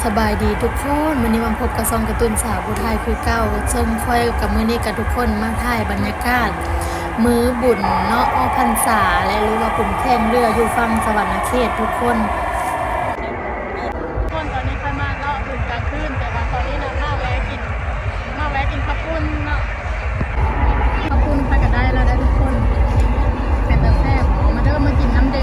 ສະບາຍດີທຸກຄົນ, ມື້ນີ້ມາພົບກັບຊ່ອງກາຕູນສາວຜູ້ໄທຄືເກົ່າ, ເຊິ່ງຂ້ອຍກັບມື້ນີ້ກັບທຸກຄົນມາຖ່າຍບັນຍາກາດມື້ບຸນເນາະ ອອກພັນສາ ແລະ ຫຼືວ່າບຸນແຂ່ງເຮືອຢູ່ຝັ່ງສະຫວັນນະເຂດທຸກຄົນ. ທຸກຄົນ ຕອນນີ້ຂ້ອຍມາເລາະບຸນກາງຄືນ, ແຕ່ວ່າຕອນນີ້ນະ ມາແວະກິນ ມາແວະກິນເຂົ້າປຸ້ນເນາະ. ເຂົ້າປຸ້ນຂ້ອຍກໍໄດ້ແລ້ວເດີທຸກຄົນ, ເປັນຕາແຊບ. ມາເດີ ມາກິນນຳເດ.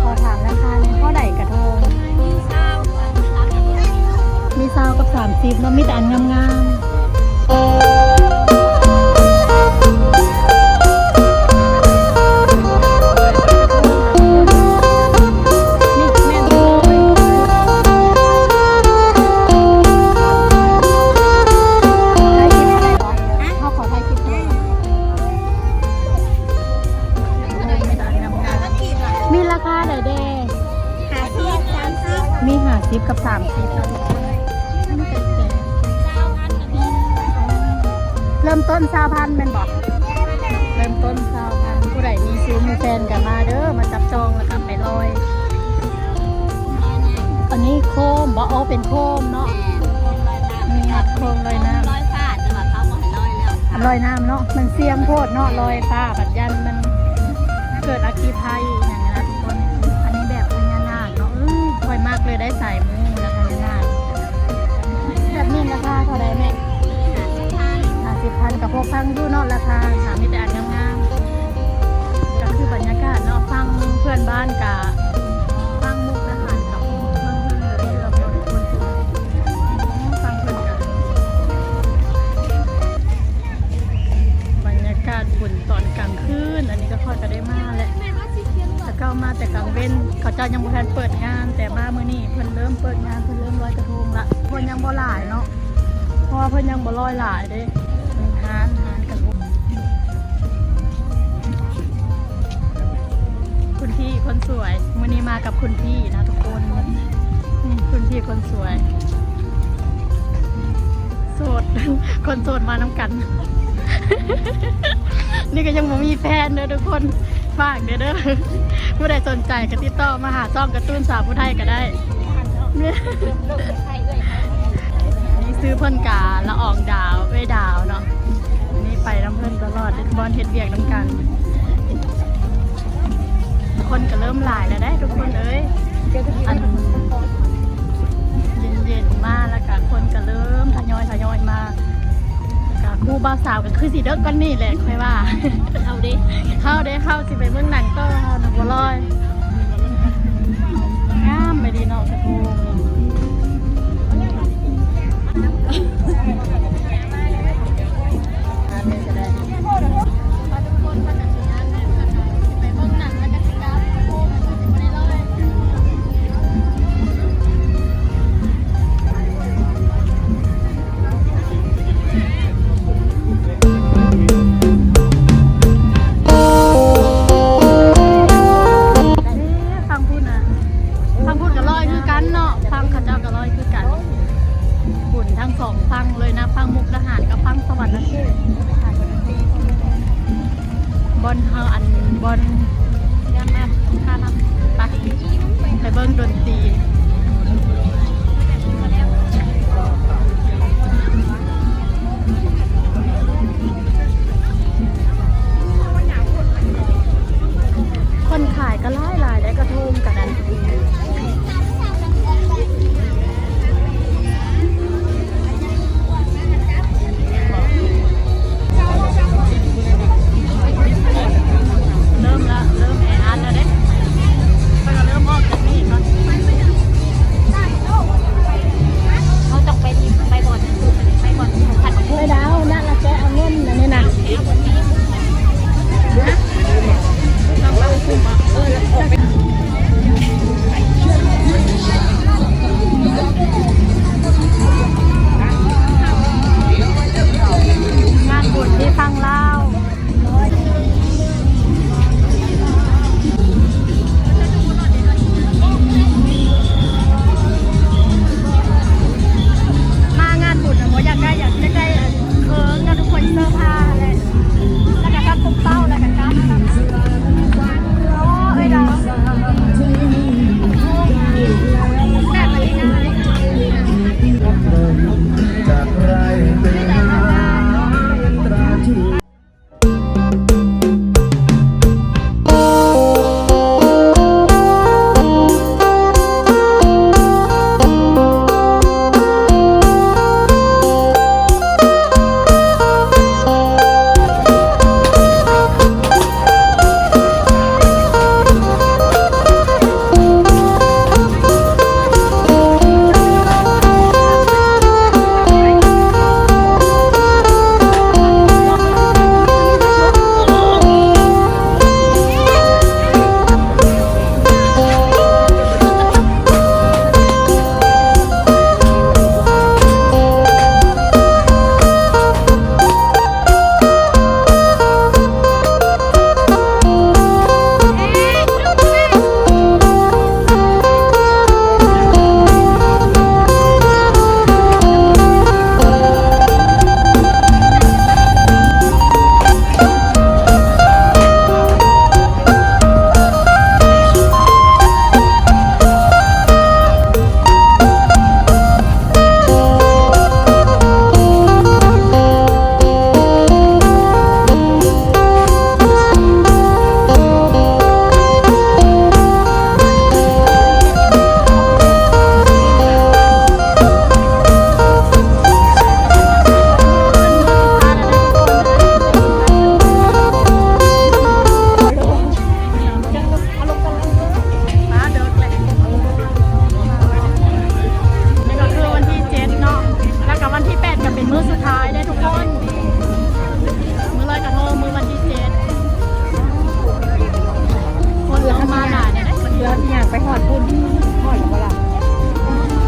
ຂໍຖາມລາຄາແດ່ ເທົ່າໃດກະທົງ? ມີຊາວກັບສາມສິບເນາະ, ມີແຕ່ອັນງາມໆ. ມີລາຄາໃດແດ່? ຫ້າສິບ ສາມສິບ ມີຫ້າສິບກັບສາມສິບເນາະທຸກຄົນ. ເລີ່ມຕົ້ນຊາວພັນແມ່ນບໍ່? ເລີ່ມຕົ້ນຊາວພັນ. ຜູ້ໃດມີຊູມີແຟນກໍມາເດີ ມາຈັບຈອງແລ້ວກໍໄປລອຍ. ອັນນີ້ໂຄມບໍ່? ອໍ ເປັນໂຄມເນາະ. ແມ່ນ ມີຮັດໂຄມລອຍນ້ຳ ໂຄມລອຍຟ້າ ແຕ່ວ່າເຂົາບໍ່ໃຫ້ລອຍແລ້ວ ລອຍນ້ຳເນາະ. ມັນສ່ຽງໂພດເນາະ ລອຍຟ້າ ບັດຢ້ານມັນເກີດອັກຄີໄພອີ່ຫຍັງນະທຸກຄົນ. ອັນນີ້ແບບພະຍານາກເນາະ. ເອີ ຂ້ອຍມັກເລີຍໄດ້ສາຍມູນະ ພະຍານາກ. ແບບນີ້ລາຄາເທົ່າໃດແມ່? ຫ້າສິບພັນ ກໍພໍຟັງຢູ່ເນາະ ລາຄາ ຫາມີແຕ່ອັນງາມໆ. ກໍຄືບັນຍາກາດເນາະ ຝັ່ງເພື່ອນບ້ານກະ ຝັ່ງມຸກດາຫານກັບຝັ່ງເພິ່ນເຫຼືອໆ ເພື່ອນຄົນ ຝັ່ງເພິ່ນກະ ບັນຍາກາດບຸນຕອນກາງຄືນ. ອັນນີ້ກໍຂ້ອຍກໍໄດ້ມາແຫຼະ ແຕ່ເກົ່າມາແຕ່ກາງເວັນ ເຂົາເຈົ້າຍັງບໍ່ທັນເປີດງານ, ແຕ່ມາມື້ນີ້ເພິ່ນເລີ່ມເປີດງານ ເພິ່ນເລີ່ມລອຍກະທົງລະ. ຄົນຍັງບໍ່ຫຼາຍເນາະ ເພາະວ່າເພິ່ນຍັງບໍ່ລອຍຫຼາຍເດ້. ຮ້ານ ຮ້ານກະທົງ ຄຸນພີ່ຄົນສວຍ ມື້ນີ້ມາກັບຄຸນພີ່ນະທຸກຄົນ. ອືມ ຄຸນພີ່ຄົນສວຍ ໂສດ ຄົນໂສດມານຳກັນ. ນີ້ກໍຍັງບໍ່ມີແຟນເດີທຸກຄົນ ຝາກແດ່ເດີ. ຜູ້ໃດສົນໃຈກໍຕິດຕໍ່ມາຫາຊ່ອງກາຕູນສາວຜູ້ໄທກໍໄດ້. ນີ້ຊື່ເພິ່ນກະລະອອງດາວ ເອື້ອຍດາວເນາະ. ນີ້ໄປນຳເພິ່ນຕະຫຼອດ ເຮັດບ່ອນເຮັດວຽກນຳກັນ. ຄົນກໍເລີ່ມຫຼາຍແລ້ວເດ້ທຸກຄົນເອີຍ. ອັນເຢັນໆ ມາແລ້ວກະຄົນກໍເລີ່ມທະຍອຍ ທະຍອຍມາ. ກະຄູ່ບ່າວສາວກໍຄືຊິເດິກກວ່ານີ້ແຫຼະຂ້ອຍວ່າ. ເຮົາເດ້ ເຮົາເດ້ ເຮົາຊິໄປເບິ່ງໜັງຕໍ່ ເຮົານະບໍ່ລອຍ. ງາມໄປດີເນາະ ກະໂທງ. ຄືກັນ ບຸນທັງສອງຝັ່ງເລີຍນະ, ຝັ່ງມຸກດາຫານກັບຝັ່ງສະຫວັນນະເຂດ. ບ່ອນເຮົາ ອັນ ບ່ອນ ໄປ ໄປເບິ່ງດົນຕີ. ຄົນຂາຍກໍຫຼາຍໆ ໄດ້ກະທົງກັນນັ້ນ. ເລີ່ມລະ ເລີ່ມແອອັດແລ້ວເດ້. ເພິ່ນກໍເລີ່ມອອກຈາກນີ້ກ່ອນ. ເຮົາຕ້ອງໄປ ໄປບ່ອນ ໄປບ່ອນ ໄປດາວ ນັ້ນລະແກະເອົາເງິນອັນນີ້ນະ. ງານບຸນທີ່ຝັ່ງລາວ. ມາງານບຸນນະ ບໍ່ຢາກໄດ້ຫຍັງ ຢາກໄດ້ເຄື່ອງນະທຸກຄົນ ເສື້ອຜ້າແຫຼະ ແລ້ວກະກັບປຸ້ມເປົ້າ ແລ້ວກະກັບ ໂອ້ ເອີຍດາວ ແບບອັນນີ້ນະ ຈາກໄຮ່ໄປນາເປັນຕາທີ່ມາເດີກແຫຼະ ນີ້ກໍຄືວັນທີເຈັດເນາະ ແລ້ວກໍວັນທີແປດກໍເປັນມື້ສຸດທ້າຍເດ້ທຸກຄົນ. ມື້ລອຍກະທົງ ມື້ວັນທີເຈັດ ຄົນເລີ່ມມາຫຼາຍແລ້ວເດ້. ເພື່ອຊິຍ່າງໄປຮອດພຸ້ນ ຮອດແລ້ວບໍ່ລະ?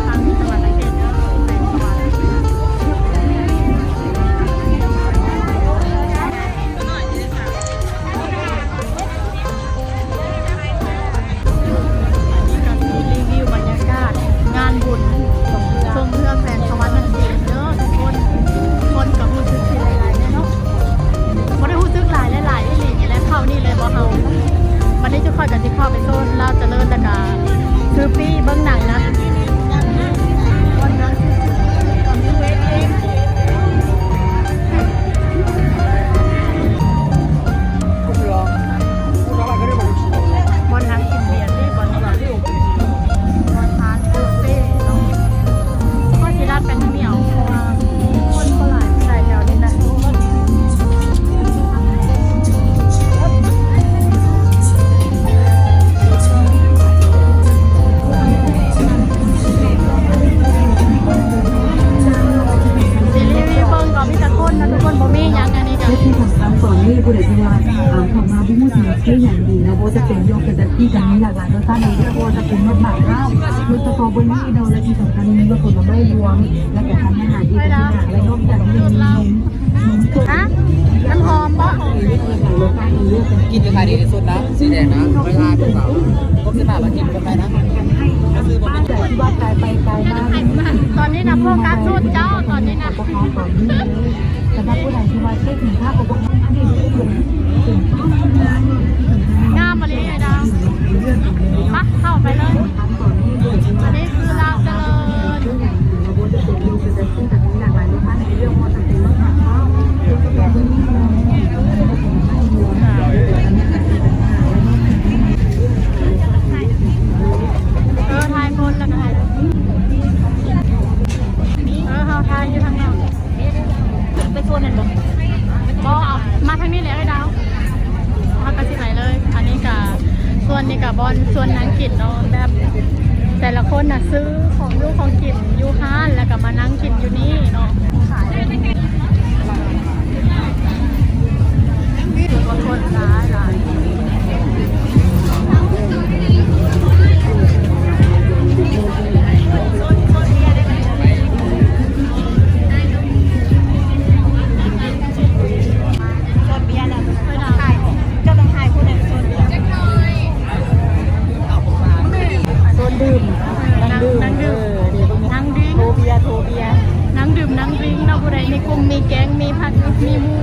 ທາງສະຫວັນນະເຂດເດີ ໄປສະຫວັນນະເຂດ. ນີ້ກໍຄືຣີວິວບັນຍາກາດງານບຸນສົ່ງເຮືອແຂວງສະຫວັນນະເຂດເດີທຸກຄົນ. ຄົນກໍຮູ້ສຶກຫຼາຍໆເນາະ ບໍ່ໄດ້ຮູ້ສຶກຫຼາຍຫຼາຍອີ່ຫຼີນີ້ແຫຼະ. ເຂົ້ານີ້ເລີຍບໍ່ເຮົາ? ບັດນີ້ຈຸຂ້ອຍກໍຊິເຂົ້າໄປໂຊນລາວຈະເລີນ ແລ້ວກໍຊື້ປີ້ເບິ່ງໜັງນະ. ບ່ອນນັ່ງກິນເບຍເດ້ ບ່ອນນີ້ນະ ບ່ອນທານເບຍເນາະ. ຂ້ອຍຊິລັດໄປທາງນີ້ເອົາ ເພາະວ່າຄົນບໍ່ຫຼາຍປານໃດແຖວນີ້ນະ. ຊິຣີວິວເບິ່ງກໍມີແຕ່ຄົນນະທຸກຄົນ ບໍ່ມີຫຍັງ. ອັນນີ້ກໍ ແລະທີ່ສຳຄັນຕອນນີ້ຜູ້ໃດທີ່ວ່າ ອ່າ ເຂົ້າມາບໍ່ຮູ້ຈັກຊື່ຫຍັງດີນະ ບໍ່ວ່າຈະເປັນຢາກາແລັກຕີ ກໍມີຫຼາກຫຼາຍລົດຊາດເລີຍ ບໍ່ວ່າຈະເປັນລົດໝາກເທົ້າ ລົດສະຕໍເບີຣີເນາະ ແລະທີ່ສຳຄັນມີລົດຜົນລະໄມ້ລວມ ແລະກໍທານອາຫານອີກຕ່າງຫາກ ແລະນອກຈາກນີ້ມີ ຮະ ນ້ຳຫອມບໍ່? ກິນຢູ່ຂາຍດີທີ່ສຸດນະ ສີແດງນະ ໄວ້ທານດີກວ່າ ຫົກສິບຫ້າບາດ ກິນບໍ່ໄດ້ນະ ກໍຄືບໍ່ມີ ແຕ່ທີ່ວ່າກາຍໄປກາຍມາ ສຳລັບຜູ້ໃດທີ່ວ່າເຊັກເຫັນພາບ ງາມອີ່ຫຼີເອື້ອຍດາວ. ໄປ ເຂົ້າໄປເລີຍ. ອັນນີ້ຄືລາວຈະເລີນ. ເອີ ຖ່າຍຄົນແລ້ວກໍຖ່າຍ ເອີ ເຮົາຖ່າຍຢູ່ທາງນອກ. ໄປໂຊນນັ້ນບໍ່? ບໍ່ ເອົາມາທາງນີ້ແຫຼະເອື້ອຍດາວ. ເຮົາກໍຊິໄປເລີຍ. ອັນນີ້ກໍ ສ່ວນນີ້ກໍບ່ອນ ສ່ວນນັ່ງກິນເນາະ ແບບແຕ່ລະຄົນນະຊື້ຂອງຢູ່ຂອງກິນຢູ່ຮ້ານ ແລ້ວກໍມານັ່ງກິນຢູ່ນີ້ເນາະ. ມີຄົນຫຼາຍໆ. ໂຊນເບຍນະ ເຈົ້າຕ້ອງຖ່າຍ ເຈົ້າຕ້ອງຖ່າຍຜູ້ນັ້ນໂຊນເບຍ. ໂຊນດື່ມ ເອີ ນັ່ງດື່ມ ນັ່ງດື່ມ ເອີ ນີ້ເບິ່ງນີ້ ນັ່ງດື່ມ ໂທເບຍ ໂທເບຍ ນັ່ງດື່ມ ນັ່ງດຣິງເນາະ. ຜູ້ໃດມີກຸ່ມ ມີແກ້ງ ມີພັກ ມີໝູ່.